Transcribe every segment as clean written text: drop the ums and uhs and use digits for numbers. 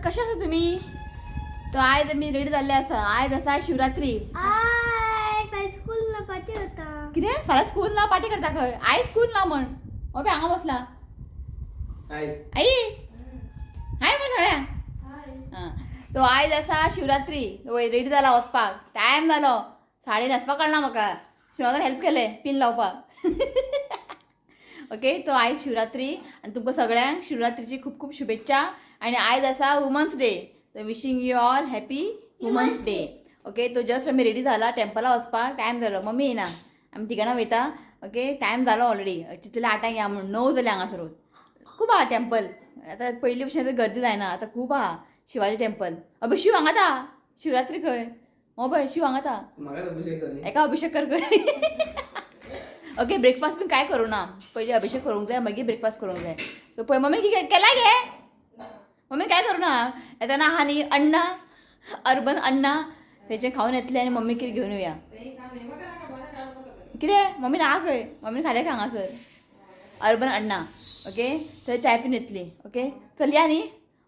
कशें आसा तुमी? तो आयज आमी रेडी जाल्ले आसा. आयज आसा शिवरात्री. स्कूल ना पाटी होता. कितें फाल्यां स्कूल ना पाटी करता खंय? आयज स्कूल ना म्हण हो पळय हांगा बसला. आई आई हाय म्हण सगळ्यांक. आं, तो आयज आसा शिवरात्री. वय रेडी जाला वचपाक. टायम जालो, साडी न्हेसपाक कळना म्हाका. शिवराक हेल्प केलें पिन लावपाक. ओके, तो आयज शिवरात्री आनी तुमकां सगळ्यांक शिवरात्रीची खूब खूब शुभेच्छा. आनी आयज आसा वुमन्स डे, तो wishing you all happy women's day. Okay, तो जस्ट आमी रेडी जाला टेम्पला वचपाक. टायम जालो, मम्मी येयना, आमी तिगां वयता. ओके, टायम जालो ऑलरेडी. चितलें 8 या म्हूण, 9 जालें हांगासरूच. खूब आहा टेम्पल आतां, पयलीं भशेन आतां गर्दी जायना आतां. खूब आहा शिवाजी टेम्पल. अबे शिव हांगात आहा. शिवरात्री खंय हो पळय शिव हांगात आहा. म्हाका अभिषेक कर. एका अभिषेक कर खंय. ओके, ब्रेकफास्ट बीन काय करूं ना, पयलीं अभिषेक करूंक जाय, मागीर ब्रेकफास्ट करूंक जाय. सो पळय मम्मी कितें केला गे. मम्मी काय करूं ना, येतना आहा न्ही अण्णा, अर्बन अण्णा तेचें खावन येतलें आनी मम्मी कितें घेवन येवया. कितें मम्मी ना खंय, मम्मीन खालें खंय हांगासर अर्बन अण्णा. ओके, थंय चाय पिवन येतली. ओके, चलया न्ही.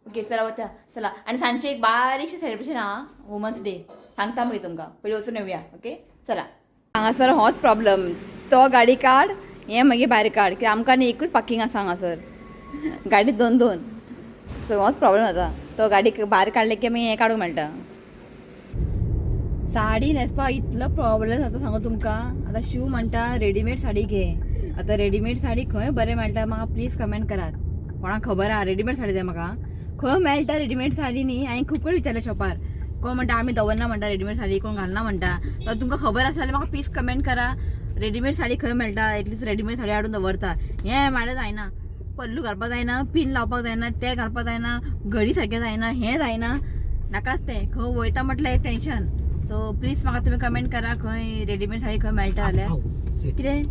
ओके, चला वता चला. आनी सांजचें एक बारीकशें सेलिब्रेशन आहा वुमन्स डे, सांगता मागीर तुमकां, पयलीं वचून येवया. ओके, चला. हांगासर होच प्रॉब्लम, तो गाडी काड, हें मागीर भायर काड, कित्याक आमकां न्ही एकूच पार्कींग आसा हांगासर, गाडी दोन दोन. सो होच प्रॉब्लम जाता, तो गाडी भायर काडले की मागीर हें काडूंक मेळटा. साडी न्हेसपाक इतलो प्रॉब्लम जाता सांगू तुमकां. आतां शिव म्हणटा रेडीमेड साडी घे. आतां रेडीमेड साडी खंय बरें मेळटा म्हाका प्लीज कमेंट करात. कोणाक खबर आहा रेडीमेड साडी जाय म्हाका, खंय मेळटा रेडीमेड साडी न्ही? हांवें खूब कडेन विचारलें शॉपार, कोण म्हणटा आमी दवरना म्हणटा रेडीमेड साडी, कोण घालना म्हणटा. तर तुमकां खबर आसा जाल्यार म्हाका प्लीज कमेंट करा, रेडीमेड साडी खंय मेळटा. एटलीस्ट रेडीमेड साडी हाडून दवरता. हें म्हाडे जायना, पल्लू घालपाक जायना, पिन लावपाक जायना, तें घालपाक जायना, घडी सारकें जायना, हें जायना, नाकाच तें. खंय वयता म्हटल्यार एक टेंशन. सो प्लीज म्हाका तुमी कमेंट करा खंय रेडीमेड साडी खंय मेळटा जाल्यार. कितें?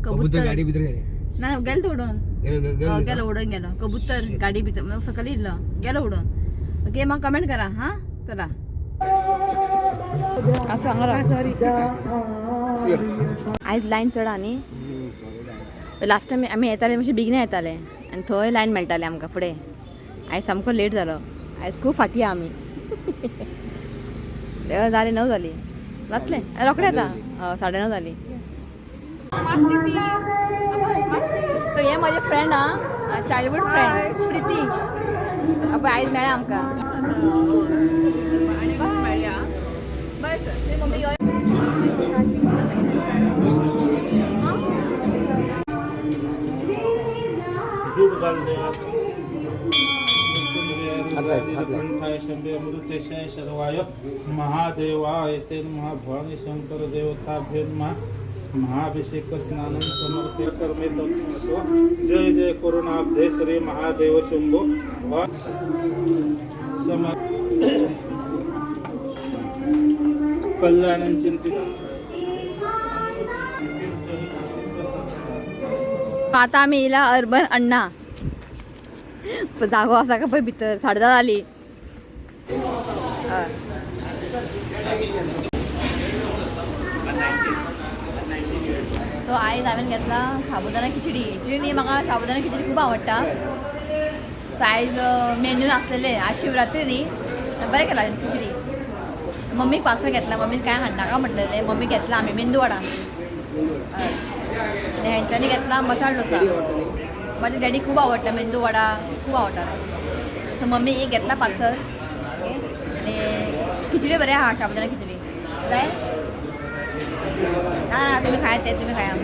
कबूतर गाडी भितर गेले. ना, गेलो तो उडोवन. गेलो. हय, गेलो उडोवन गेलो कबूतर गाडी भितर, सकयल येयल्लो, गेलो उडोवन. ओके, म्हाका कमेंट करा. हां, चला. आसा हांगा. सॉरी. आयज लायन चड आहा न्ही. लास्ट टायम आमी येताले मातशें बेगीन येताले आनी थंय लायन मेळटाले आमकां फुडें. आयज सामको लेट जालो, आयज खूब फाटीं आहा आमी. जालें, 9 जाली, जातलें रोखडें आतां. हय, 9:30 जाली. तो हे म्हजे फ्रेंड आहा, चायल्डहूड फ्रेंड प्रिती. अबय आयज मेळ्ळा आमकां. आणि बस मेळया. बस मम्मी. दूध घाल दे. हात लाय. कंठाय शंभे अमृतेशाय शर्वाय महादेवाय ते नमः. भवानी शंकर देवताभ्यो नमः. महाभिषेक स्नानं समर्पय सर्वे. जय जय करुणाब्धे श्री महादेव शंभो सम कल्याण चिंतित. आता आमी येयला अर्बन अण्णा. जागो आसा का पळय भितर. 10:30 जाली. हय. तो आयज हांवें घेतला साबुदाणा खिचडी. एक्चुली न्ही म्हाका साबुदाणा खिचडी खूब आवडटा. सो आयज मेन्यू नासलेले, आज शिवरात्री न्ही, बरें केला खिचडी. मम्मीक पार्सल घेतला, मम्मीन कांय हाडनाका म्हटलेलें, मम्मी घेतला. आमी मेंदू वडा. हय. आनी हेंच्यांनी घेतला मसाल डोसा. माझ्या डॅडी खूब आवडटा, मेंदू वडा खूब आवडटा. सो मम्मी एक घेतला पार्सल. ओके, आनी खिचडी बरें आहा, साबुदाणा खिचडी जाय. ना ना, तुमी खायात ते, तुमी खाया.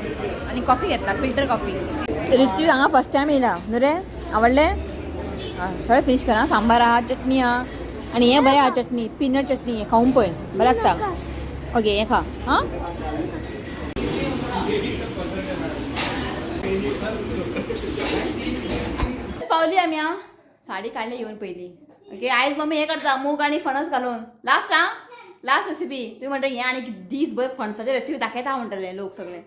आनी कॉफी घेतला, फिल्टर कॉफी. ऋत्विक हांगा फर्स्ट टायम येयला न्हू रे? आवडलें? आं, सगळें फिनीश कर. आं, सांबार आहा, चटणी आहा आनी हें बरें आहा, चटणी, पिनट चटणी. हें खावन पळय, बरें लागता. ओके, हें खा. हां, पावली आमी. आं, साडी काडली येवन पयली. ओके, आयज मम्मी हें करता, मूग आनी फणस घालून. लास्ट आं, लास्ट रेसिपी. तुमी म्हणटा हें आनी दीस भर फणसाचे रेसिपी दाखयता म्हणटले लोक, सगळे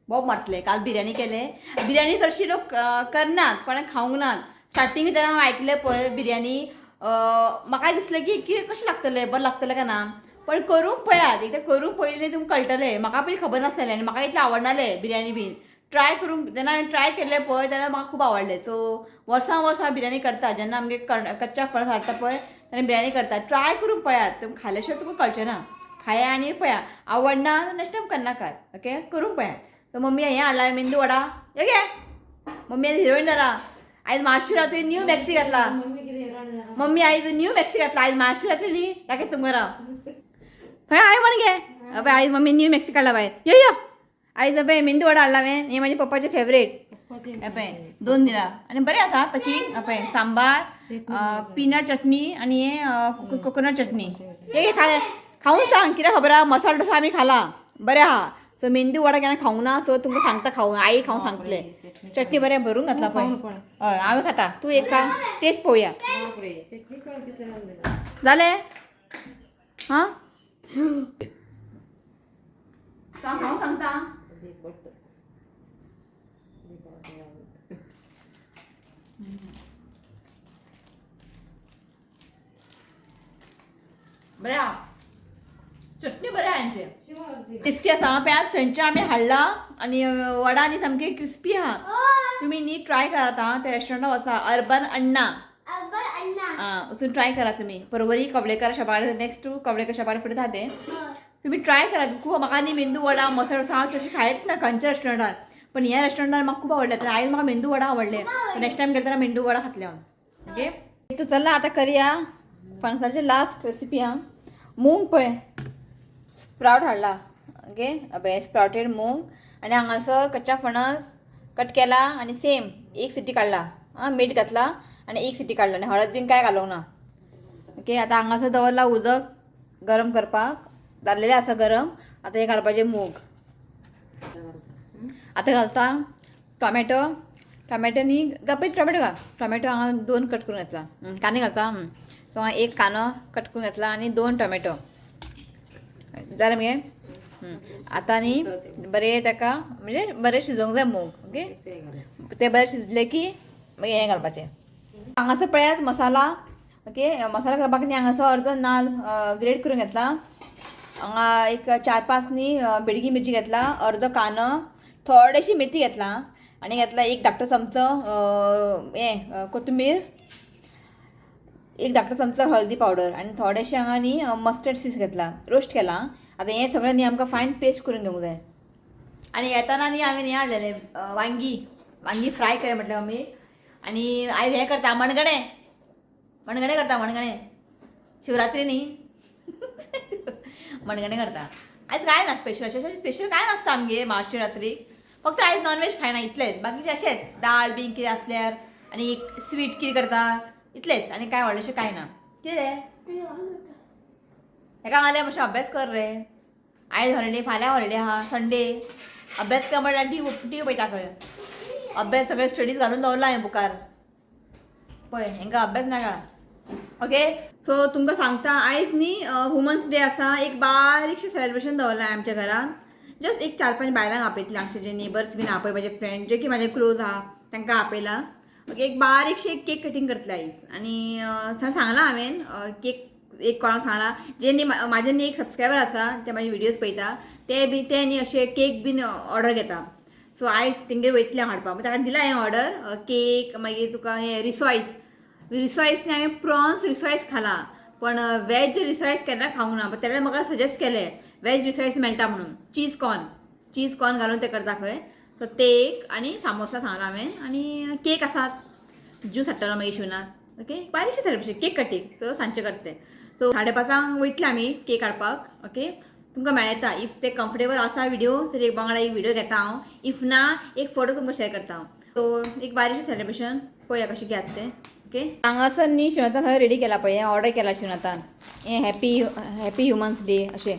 बोब मारतले. काल बिर्याणी केले. बिर्याणी चडशी लोक करनात, कोणाक खावंक नात. स्टार्टींग जेन्ना हांव आयकलें पळय बिर्याणी, म्हाका दिसलें की कितें कशें लागतलें, बरें लागतलें काय ना. पण करूंक पळयात एकदां, करूंक पयलीं तुमकां कळटलें. म्हाका पयलीं खबर नासलेलें आनी म्हाका इतलें आवडनालें बिर्याणी बीन. ट्राय करूंक जेन्ना हांवें ट्राय केल्लें पळय, तेन्ना म्हाका खूब आवडलें. सो वर्सां वर्सां बिर्याणी करता. जेन्ना आमगे कच्चा फणस हाडटा पळय. आनी बिर्याणी करता. ट्राय करून पळयात, तुमकां खाल्या शिवाय तुमकां कळचें ना. खाया आनी पळया, आवडना नेक्स्ट टायम करनाकात. ओके, करून पळयात. तर मम्मी हें हाडला मेंदू वडा, यो घे. मम्मी आयज हिरोईन जाला. आयज महाशिवरात्री न्यू मॅक्सी घातला मम्मी, आयज न्यू मॅक्सी घातला आयज महाशिवरात्री न्ही. दाखयता तुमकां राव. थंय I म्हण गे अबे, आयज मम्मी न्यू मॅक्सी काडला बाय. यो यो, आयज अबे मेंदू वडा हाडला हांवें. हे म्हाजे पप्पाचे फेवरेट. अबे दोन दिला आनी बरें आसा पॅकिंग. अबे सांबार, पिनट चटणी आनी हे कोकोनट चटणी. हे घे, खा, खाऊन सांग कितें खबर आहा. मसाला डोसा आमी खाला, बरें आहा. सो मेंदू वडा केन्ना खावंक ना, सो तुमकां सांगता खावून. आई खावून सांगतले. चटणी बरें भरून घातला पळय. हय, हांवें खाता, तूं एक खा, टेस्ट पळोवया. जालें हां, सांग, हांव सांगता. बरें आहा, चटणी बरें आहा हेंचे, टेस्टी आसा. पळय थंयचे आमी हाडला आनी वडा न्ही सामकी क्रिस्पी आहा. तुमी न्ही ट्राय करात आं, त्या रेस्टॉरंटात वचा, अर्बन अण्णा. अर्बन अण्णा. आं, वचून ट्राय करा तुमी. परवरी कवळेकर शॉपा, नेक्स्ट टू कवळेकर शॉपा फुडें आहा तें. तुमी ट्राय करात खूब. म्हाका न्ही मेंदू वडा, मसाला डोसा हांव चडशें खायत ना खंयच्या रेस्टॉरंटान, पण ह्या रेस्टॉरंटान म्हाका खूब आवडलें. आयज म्हाका मेंदू वडा आवडले, नेक्स्ट टायम गेले तेन्ना मेंदू वडा खातलें हांव. ओके, तूं चला आतां करया फणसाची लास्ट रेसिपी आं. मूंग पळय स्प्रावट हाडला. ओके, अबे स्प्रावटेड मूंग आनी हांगासर कच्चा फणस कट केला आनी सेम एक सिटी काडला आं, मीठ घातला आनी एक सिटी काडला आनी हळद बीन कांय घालूंक ना. ओके, आतां हांगासर दवरला उदक गरम करपाक, जाल्लेलें आसा गरम. आतां हें घालपाचें मूग. आतां घालता टोमॅटो. टोमॅटो न्ही, पयलीं टोमॅटो घाल. टोमॅटो हांगा दोन कट करून घातला, कांदे घालता. सो हांगा एक कांदो कट करून घातला आनी दोन टोमॅटो जालें मगे. आतां न्ही बरें ताका म्हणजे बरें शिजोवंक जाय मूग. ओके, ते बरें शिजले की मागीर हें घालपाचें. हांगासर पळयात मसाला. ओके, मसाला करपाक न्ही हांगासर अर्दो नाल ग्रेट करून घेतला. हांगा एक 4-5 न्ही बेडगी मिरची घेतला, अर्दो कांदो, थोडेशी मेथी घेतला आनी घेतला एक धाकटो चमचो हें कोथमीर, एक धाकटो चमचो हळदी पावडर आनी थोडेशें हांगा न्ही मस्टर्ड सीड्स घेतला, रोस्ट केला. आतां हें सगळें न्ही आमकां फायन पेस्ट करून घेवंक जाय. आनी येताना न्ही हांवें हें हाडलेलें वांगी, वांगी फ्राय केलें म्हटलें मम्मी. आनी आयज हें करता मणगणें, मणगणें करता, मणगणें शिवरात्री न्ही मणगणें करता. आयज कांय ना स्पेशल, अशें स्पेशल कांय नासता आमगेर महाशिवरात्रीक, फक्त आयज नॉनव्हेज खायना इतलेंच. बाकीचें अशेंच दाळ बीन कितें आसल्यार आनी एक स्वीट कितें करता इतलेंच, आनी कांय व्हडलेंशें कांय ना. कितें हेका हांगा मातशें अभ्यास कर रे. आयज हॉलिडे, फाल्यां हॉलिडे आहा, संडे. अभ्यास कर म्हणल्यार टी व्ही पळयता खंय. अभ्यास सगळे स्टडीज घालून दवरला हांवें बुकार, पळय हेंकां अभ्यास नाका. ओके, सो तुमकां सांगता आयज न्ही वुमन्स डे आसा, एक बारीकशें सेलिब्रेशन दवरलां आमच्या घरान. जस्ट एक 4-5 बायलांक आपयतलें, आमचे जे नेबर्स बीन आपय, म्हाजे फ्रेंड जे की म्हाजे क्लोज आहा तांकां आपयलां. ओके, एक बारीकशें केक कटींग करतले आयज. आनी सांगलां हांवें केक एक कोणाक सांगलां जे न्ही म्हाजे न्ही एक सबस्क्रायबर आसा, ते म्हाजे व्हिडियोज पळयता, ते बी ते न्ही अशे केक बीन ऑर्डर घेता. सो आयज तेंगेर वयतलें हांव हाडपाक, ताका दिला हांवें ऑर्डर केक. मागीर तुका हें रिसॉयस, रिसॉयस न्ही हांवें प्रॉन्स रिसॉयस खाला, पण वेज रिसॉयस केन्ना खावंक ना. तेणें म्हाका सजेस्ट केलें वेज रिसॉयस मेळटा म्हणून, चीज कॉर्न, चीज कॉर्न घालून ते करता खंय. सो ते एक आनी सामोसा सांगला हांवें आनी केक आसात, ज्यूस हाडटलो मागीर शिवनाथ. ओके, बारीकशें सेलिब्रेशन, केक कटींग, सो सांजचें करतलें. सो 5:30 वयतले आमी केक हाडपाक. ओके, तुमकां मेळटा if ते कम्फर्टेबल आसा व्हिडिओ तर एक वांगडा एक व्हिडिओ घेता हांव, if ना एक फोटो तुमकां शेअर करता हांव. सो एक बारीकशें सेलिब्रेशन पळोवया कशें घेतात तें. ओके, हांगासर न्ही शिवनाथान सगळें रेडी केलां पळय, हें ऑर्डर केलां शिवनाथान, हें हॅपी हॅपी ह्युमन्स डे अशें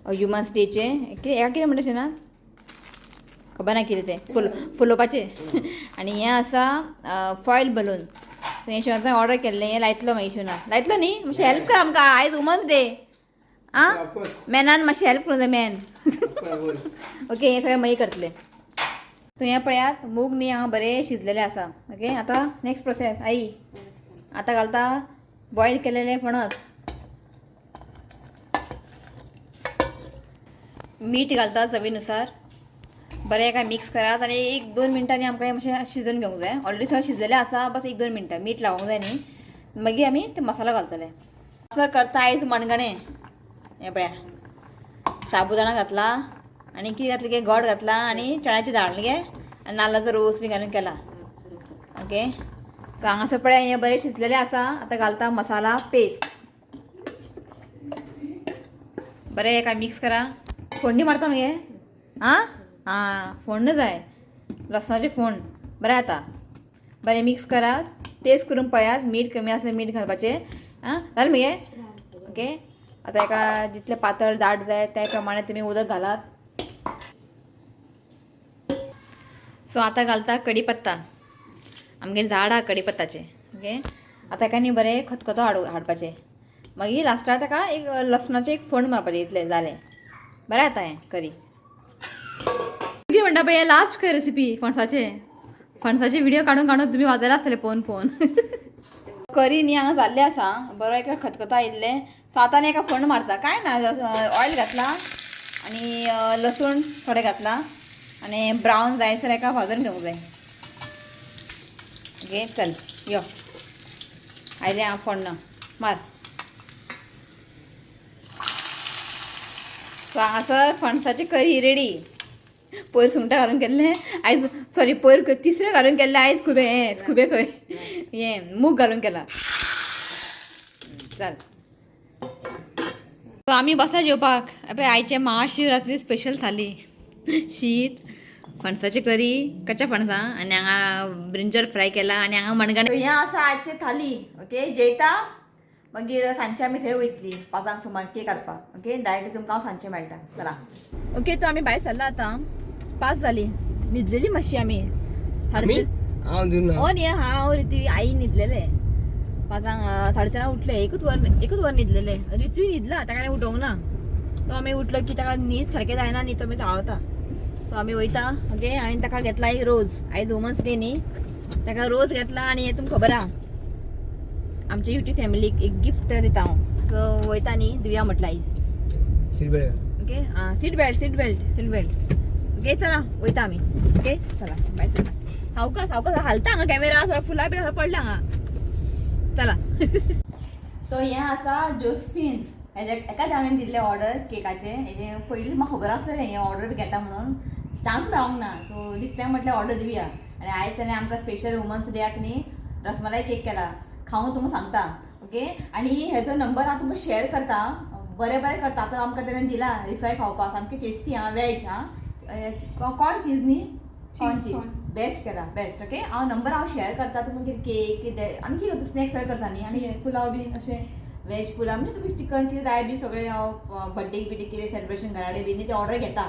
ह्युमन्स डेचें कितें हेका कितें म्हणटा शिवनाथ, खबर ना कितें तें फुलोवपाचें. आनी हें आसा फॉयल बलून, हें शिवनाथान ऑर्डर केल्लें, हें लायतलो मागीर शिवनाथ, लायतलो न्ही मातशें हेल्प कर आमकां आयज वुमन्स डे आं, मॅनान मातशें हेल्प करूं जाय मॅन. ओके, हें सगळें मागीर करतलें. तुवें पळयात मूग न्ही हांगा बरें शिजलेलें आसा. ओके, आतां नेक्स्ट प्रोसेस आई आतां घालता बॉयल केलेलें फणस, मीठ घालता चवीनुसार, बरें काय मिक्स करात आनी 1-2 मिनटांनी आमकां हें मातशें शिजोवन घेवंक जाय. ऑलरेडी सगळें शिजलेलें आसा, बस 1-2 मिनटां मीठ लावंक जाय न्ही. मागीर आमी ते मसालो घालतले. सर करता आयज मणगणें. हें पळया साबुदाणा घातला आनी कितें घातलें गे, गोड घातला आनी चण्याची दाळ गे आनी नाल्लाचो रोस बी घालून केला. ओके सो हांगासर पळया हें बरें शिजलेलें आसा. आतां घालता मसाला पेस्ट. बरें हेका मिक्स करा. फोडणी मारता मगे. आं आं फोण्ण जाय, लसणाचें फोण्ण. बरें आतां बरें मिक्स करात, टेस्ट करून पळयात, मीठ कमी आसल्यार मीठ घालपाचें. आं जालें मगे. ओके आतां हेका जितलें पातळ दाट जाय त्या प्रमाणे तुमी उदक घालात. सो आतां घालता कडी पत्ता. आमगेर झाड आहा कडी पत्ताचें. ओके आतां हेका न्ही बरें खतखतो हाडपाचें. मागीर लास्टाक ताका एक लसणाचें एक फोण्ण मारपाचें. इतलें जालें. बरें आतां हें करी. कितें म्हणटा पळय लास्ट खंय रेसिपी फणसाचें. फणसाचे व्हिडिओ काडून काडून तुमी वाजयला आसतले पळोवन पळोवन. करी न्ही हांगा जाल्लें आसा बरो एका खतखतो आयिल्लें. सो आतां न्ही एका फोण्ण मारता. कांय ना, ऑयल घातला आनी लसूण थोडें घातला आनी ब्रावन जायसर एका भाजून घेवंक जाय. ओके चल यो आयलें हांव फोण्ण मार. सो हांगासर फणसाची करी रेडी. पयर सुंगटां घालून केल्लें आयज, सॉरी पयर तिसरें घालून केल्लें आयज खुबे हें खुबे खंय हें मूग घालून केला. चल सो आमी बसा जेवपाक. पळय आयचें महाशिवरात्री स्पेशल थाली. शीत, फणसाची करी, कच्च्या फणसां आनी हांगा ब्रिंजल फ्राय केला आनी हांगा मणगणें. हें आसा आजचें थाली. ओके जेयता मागीर सांजचे आमी थंय वयतली 5 सुमार केक हाडपाक. ओके डायरेक्ट तुमकां हांव सांजचें मेळटा. चला ओके तो आमी भायर सरला आतां. 5 जाली. न्हिदलेली मातशी आमी. आमी हांव दिवन हो न्ही हांव रित्वी आई न्हिदलेले 5 4:30 उठले. एकूच वर न्हिदलेले. रित्वी न्हिदला ताका उठोवंक ना. तो आमी उठलो की ताका न्हीद सारकें जायना न्ही, तो आमी चाळवता. सो आमी वयता. ओके हांवें ताका घेतला एक रोज. आयज वुमन्स डे न्ही, ताका रोज घेतला. आनी हें तुमकां खबर आहा आमच्या युट्यूब फॅमिलीक एक गिफ्ट दिता हांव. सो वयता न्ही दिवया म्हटलं आयज. Seat belt. Okay seat belt seat belt seat belt. Okay चला वयता आमी. ओके चला बाय. चला सावकाश सावकाश हालता हांगा कॅमेरा सगळो फुलां बिलां सगळें पडला हांगा. चला सो हें आसा जोस्फीन. हेज्या एकाच हांवें दिल्लें ऑर्डर केकाचें. हेजें पयलीं म्हाका खबर आसलें हें ऑर्डर बी घेता म्हणून, चान्स मेळोंक ना. सो दीस टायम म्हटल्यार ऑर्डर दिवया. आनी आयज ताणें आमकां स्पेशल वुमन्स डेयाक न्ही रसमलाई केक केला. खावून तुमकां सांगता. ओके आनी हेजो नंबर हांव तुमकां शेअर करता. बरें बरें करता. आतां आमकां ताणें दिला रिसोय खावपाक, सामकें टेस्टी आं. वेज आं, कॉर्न चीज न्ही, कॉर्न चीज बेस्ट केला, बेस्ट. ओके हांव नंबर हांव शेअर करता तुमकां. कितें केक कितें आनी कितें करता स्नॅक्स सगळें करता न्ही. आनी पुलाव बी अशें वेज पुलाव म्हणजे तुका चिकन कितें जाय बी सगळें हांव बड्डे बिड्डे कितें सेलिब्रेशन घरा बी न्ही ते ऑर्डर घेता.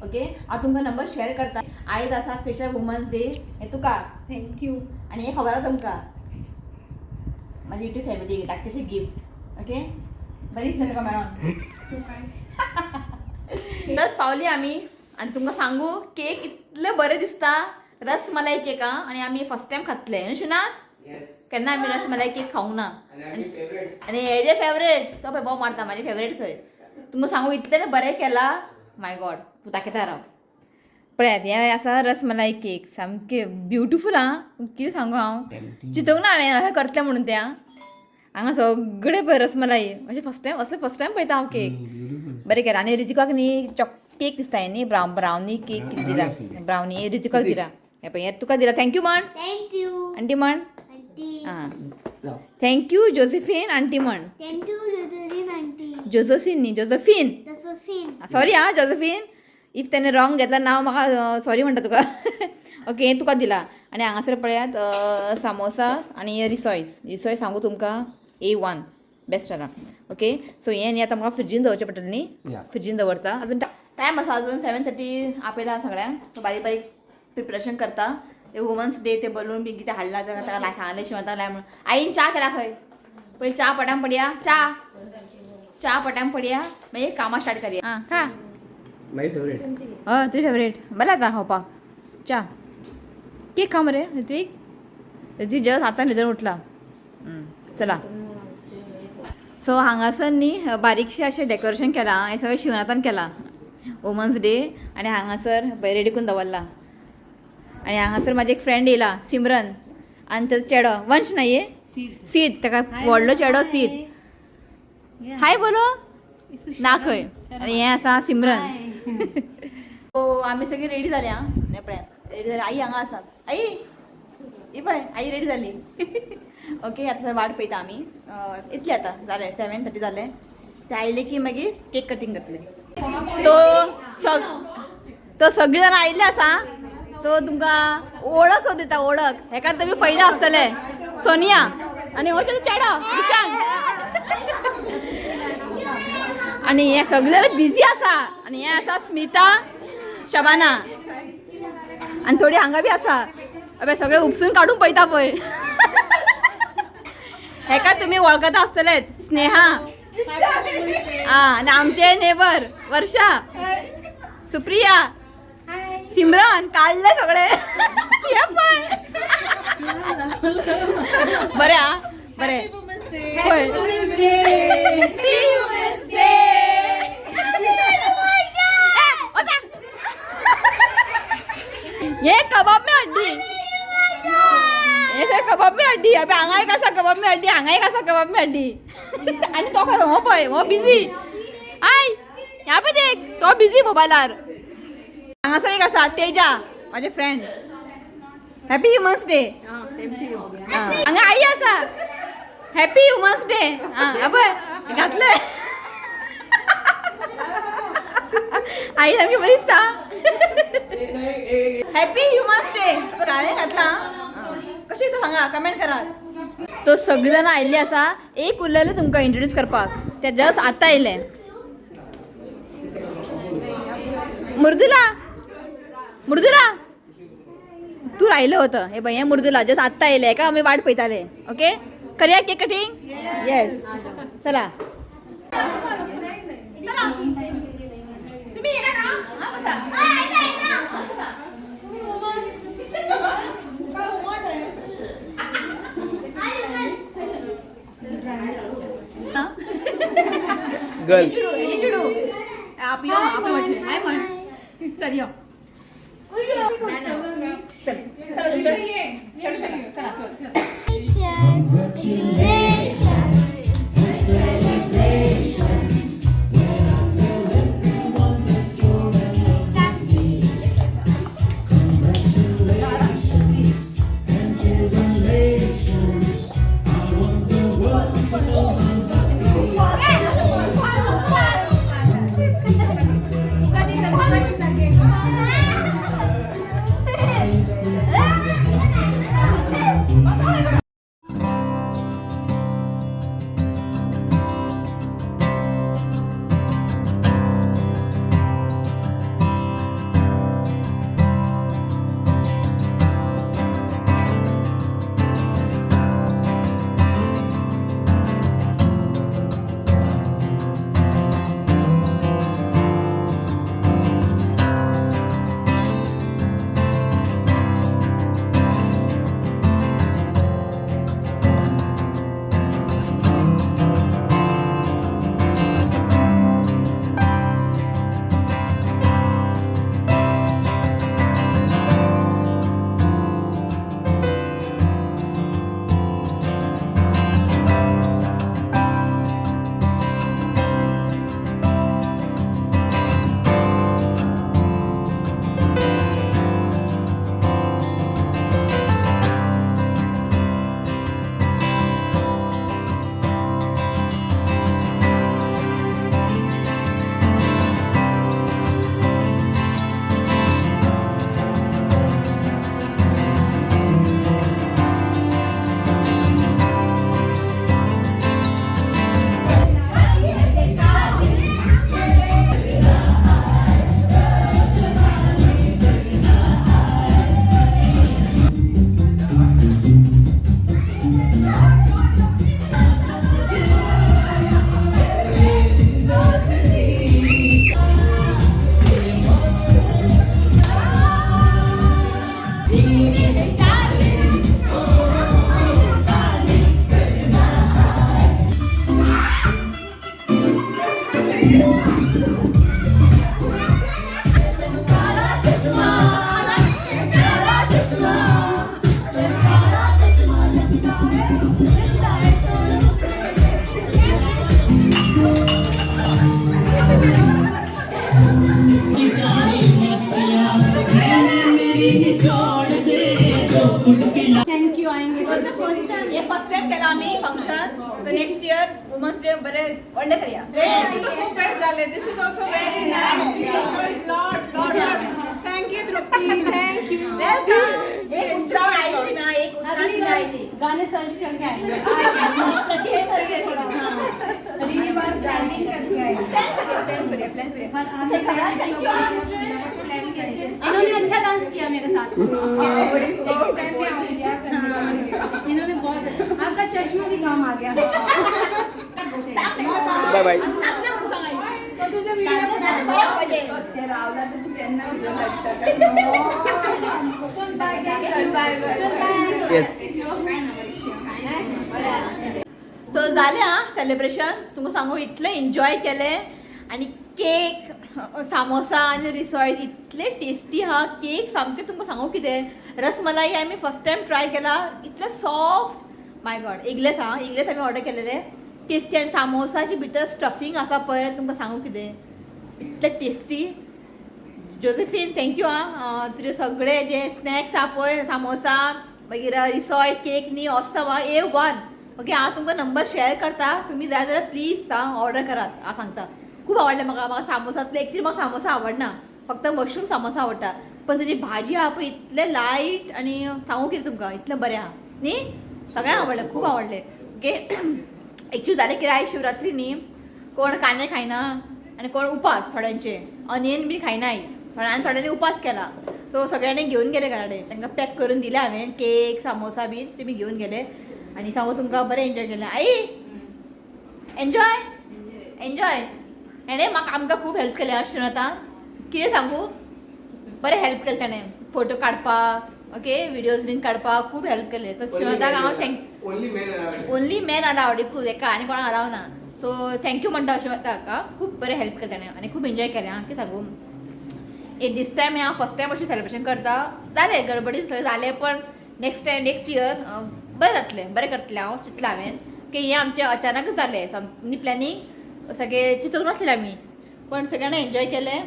ओके हांव तुमकां नंबर शेअर करता. आयज आसा स्पेशल वुमन्स डे हें तुका thank you. आनी हें खबर आसा तुमकां म्हाजी युट्यूब फॅमिली धाकटेशें गिफ्ट. ओके बरी दिसता तुका मेळोन. बस पावली आमी. आनी तुमकां सांगू केक इतले बरें दिसता, रसमलाई केक आं. आनी आमी फर्स्ट टायम खातले न्हू शुना. केन्ना आमी रसमलाई केक खावंक ना. आनी हेजे फेवरेट तो पळय बोव मारता म्हाजे फेवरेट खंय. तुमकां सांगू इतलें बरें केला, माय गॉड. तूं दाखयता राव. पळयात हें आसा रसमलाई केक, सामकें ब्युटिफूल आं. कितें सांगू हांव, चिंतूंक ना हांवें अशें करतलें म्हणून तें आं. हांगा सगळे पळय रसमलाई, अशें फर्स्ट टायम, असलें फर्स्ट टायम पळयता हांव केक. बरें केलां. आनी रितिकाक न्ही चॉक केक दिसता न्ही, ब्रावनी केक कितें दिला, ब्रावनी रितिकाक दिला. हें पळय हें तुका दिला. Thank you म्हण thank you aunty म्हण. आंटी. आं thank you Josephine aunty म्हण. Thank you Josephine aunty. जोजोफीन न्ही, जोजोफीन. जोसेफीन. सॉरी आं जोजोफीन, if तेणें रॉंग घेतला नांव म्हाका सॉरी म्हणटा तुका. ओके हें तुका दिला. आनी हांगासर पळयात सामोसा आनी रिसॉयस. रिसॉयस सांगू तुमकां A1 best जाला. ओके सो हें न्ही आतां म्हाका फ्रिजीन दवरचें पडटलें न्ही, फ्रिजीन दवरता. अजून टायम आसा, अजून 7:30 आपयला सगळ्यांक. सो बारीक बारीक प्रिपरेशन करता. ते वुमन्स डे ते बलून बी कितें हाडला ताका सांगलें शिवंताक लाय म्हणून. आईन च्या केला खंय, पयलीं च्या पटांग पडया, च्या च्या पटांग पडया, मागीर कामां स्टार्ट करया. आं खा. माय फेवरेट. हय तुजी फेवरेट. बरें जाता खावपाक. च्या केक खा मरे ऋत्वीक. ऋत्वीक जस्ट आतां न्हिदून उठला. चला सो हांगासर न्ही बारीकशें अशें डेकोरेशन केलां, हें सगळें शिवनाथान केलां वुमन्स डे. आनी हांगासर रेडी करून दवरला. आनी हांगासर म्हाजें एक फ्रेंड येयला सिमरन, आनी तेजो चेडो वंश ना ये सीत ताका व्हडलो चेडो सीत. हाय बोलो ना खंय. आनी हें आसा सिमरन. सो आमी सगळीं रेडी जाली आं, हें पळयात रेडी जाली. आई हांगा आसा. आई ही पळय आई रेडी जाली. ओके आतां वाट पळयता आमी. इतलें आतां जालें, 7:30 जालें. ते आयले की मागीर केक कटींग करतले. तो सग तो सगळीं जाणां आयिल्ले आसा. सो तुमकां ओळख दिता ओळख. हेका तुमी पयले आसतले सोनिया आनी हो चेडो विशांत. आनी हे सगळे जाण बिजी आसा. आनी हे आसा स्मिता, शबाना आनी थोडी हांगा बी आसा. अबे सगळे उपसून काडून पळयता पळय. हेका तुमी वळखता आसतलेच, स्नेहा. आनी आमचे नेबर वर्षा, सुप्रिया, सिमरन काडले सगळे. हे पळय बरें आ बरें पळय. हे कबाब में हड्डी, हे थंय कबाब में हड्डी. अबे हांगा एक आसा कबाब में हड्डी, हांगा एक आसा कबाब में हड्डी. आनी तो खंय हो पळय हो बिजी. I ह्या पळय देख तो बिजी मोबायलार. हांगासर एक आसा तेजा, म्हाजे फ्रेंड. Happy women's day. हांगा आई आसा. Happy women's day. आं पळय घातले. आई सामकी बरी दिसता. हॅपी ह्युमन्स डे हांवें घातला. कशें दिसता सांगा, कमेंट करात. तो सगळीं जाणां आयिल्ली आसा. एक उरलेलें तुमकां इंट्रोड्यूस करपाक, ते जस्ट आतां येयलें. मृदुला, मृदुला तूं राहिलं होतं. हे पळय हें मृदुला जस्ट आत्तां येयलें. हेका आमी वाट पळयताले. ओके करया केक कटींग. येस चला. तुमी येणार का? हां बसा. गर्ल हे चिडू आप यो, आप म्हटले हाय म्हण. चल यो, चल चला चला चला. Thank you आएंगे फर्स्ट टाइम. हे फर्स्ट टाइम केला आमी function. So next year women's day बरे व्हडले करया. खूप बेस्ट झाले. This is also very nice. Lot lot. Thank you Trupti, thank you. Welcome. एक उतराव आयली ना, एक उतराव आयली. गाने सर्च करके आएंगे. अगली बार प्लानिंग करके आएंगे. प्लॅन करूया, प्लॅन करूया. पर आने का प्लान करेंगे. इन्होंने अच्छा डांस किया मेरे साथ. नेक्स्ट टाइम मैं आऊंगी. हाँ, इन्होंने बहुत आपका चश्मा भी काम आ गया. Bye bye. नाचले म्हणून सांग आई. तो तुझे नाचले, नाचले, बरं पाहिजे. ते रावला तर तू त्यांना व्हिडिओ लागतात. चल बाय. चल बाय बाय. येस. सो जालें आं सेलिब्रेशन. तुमकां सांगू, इतलें एन्जॉय केलें आनी केक, सामोसा आनी रिसॉय इतले टेस्टी आहा. केक सामकें तुमकां सांगू कितें, रसमलाई आमी फर्स्ट टायम ट्राय केला, इतलें सॉफ्ट, माय गॉड. एगलेस आं, एगलेस आमी ऑर्डर केलेले, टेस्टी. आनी सामोसाची भितर स्टफींग आसा पळय, तुमकां सांगू कितें, इतलें टेस्टी. जोसेफीन, thank you आं. तुजे सगळे जे स्नॅक्स आहा पळय, सामोसा मागीर रिसॉय, केक न्ही, ऑसम आं, A1. Okay, हांव तुमकां नंबर शेअर करता, तुमी जाय जाल्यार प्लीज आं ऑर्डर करात. हांव सांगता, खूब आवडलें म्हाका. म्हाका सामोसांतले, एक्चुली म्हाका सामोसा आवडना, फक्त मशरूम सामोसा आवडटा, पण तेजी भाजी आहा पळय इतलें लायट आनी सांगू कितें तुमकां, इतलें बरें आहा न्ही, सगळ्यांक आवडलें, खूब आवडलें. ओके, एक्चुली जालें कितें, आयज शिवरात्री न्ही, कोण कांदे खायना आनी कोण उपास, थोड्यांचे अनियन बी खायना आयज थोड्या, आनी थोड्यांनी उपास केला. सो सगळ्यांनी घेवन गेले घरा कडेन, तांकां पॅक करून दिले हांवें केक, सामोसा बीन, तेमी घेवन गेले. आनी सांगू तुमकां, बरें एन्जॉय केलें. आई, एन्जॉय एन्जॉय. हेणें म्हाका, आमकां खूब हेल्प केलें श्रीनाथान. कितें सांगू, बरें हेल्प केलें ताणें, फोटो काडपाक, ओके, विडियोज बीन काडपाक खूब हेल्प केले. सो श्रीनाथाक हांव thank only men. Only men allowed, एकूच एका, आनी कोणाक अलाव ना. सो thank you म्हणटा अशें, खूब बरें हेल्प केलें ताणें आनी खूब एन्जॉय केलें. आं, कितें सांगू, एक दीस टायम हांव फर्स्ट टायम अशें सेलिब्रेशन करता, जालें गडबडीन सगळें जालें, पण नेक्स्ट टायम, नेक्स्ट इयर बरें जातलें, बरें करतलें हांव, चिंतलां हांवें की हें आमचें अचानकच जालें, सामकें प्लॅनिंग सगळें चिंतूंक नासलें आमी, पण सगळ्यांनी एन्जॉय केलें.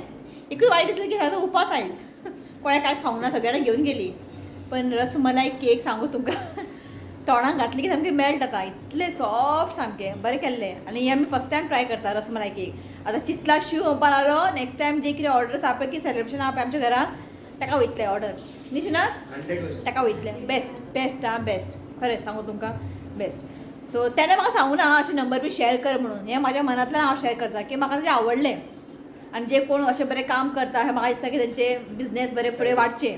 एकूच वायट दिसलें की सगळो उपास आयज, कोणें कांयच खावंक ना, सगळ्यांनी घेवन गेली. पण रसमलाई केक सांगू तुमकां, तोंडाक घातली की सामकें मेल्ट जाता, इतलें सॉफ्ट, सामकें बरें केल्लें. आनी हें आमी फर्स्ट टायम ट्राय करता रसमलाई केक. आतां चितला, शिव म्हणपाक लागलो, नेक्स्ट टायम जे कितें ऑर्डर्स आहा पळय, कितें सेलिब्रेशन आहा पळय आमच्या घरान, ताका वयतलें ऑर्डर न्ही शिनाथ? 100%. ताका वयतलें. बेस्ट बेस्ट आं, बेस्ट, खरें सांगू तुमकां, बेस्ट. सो तेणें म्हाका सांगू ना अशें नंबर बी शेअर कर म्हणून, हें म्हाज्या मनांतल्यान हांव शेअर करता की म्हाका तेजें आवडलें. आनी जे कोण अशें बरें काम करता, हें म्हाका दिसता की तेंचे बिजनेस बरे फुडें वाडचे,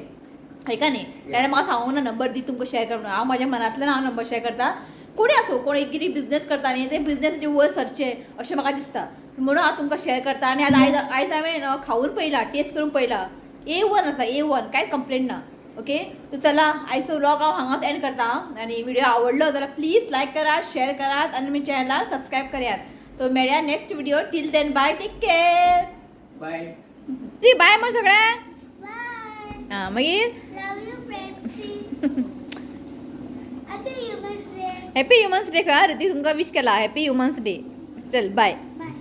हाका न्ही. तेणें म्हाका सांगूं ना नंबर दी तुमकां शेअर कर म्हणून, हांव म्हाज्या मनांतल्यान हांव नंबर शेअर करता. कोणी आसूं, कोण एक कितें बिजनेस करता न्ही, ते बिजनेस वयर सरचे अशें म्हाका दिसता, म्हणून हांव तुमकां शेअर करता. आनी आतां आयज आयज हांवें खावन पळयला, टेस्ट करून पळयला, A1 आसा, A1, कांयच कंप्लेन ना. ओके, सो चला, आयचो व्लॉग हांव हांगाच एंड करता. आनी व्हिडिओ आवडलो जाल्यार प्लीज लायक करात, शेअर करात आनी म्हज्या चॅनलाक सबस्क्रायब करात. सो मेळया next video. Till then, bye, take care. Bye. ती बाय म्हण सगळ्यांक. बाय. आं, मागीर Love you, friends. Happy Human Day. Happy humans day. का ऋतिक, तुमकां विश केला हॅपी ह्युमन्स डे. चल बाय. Bye.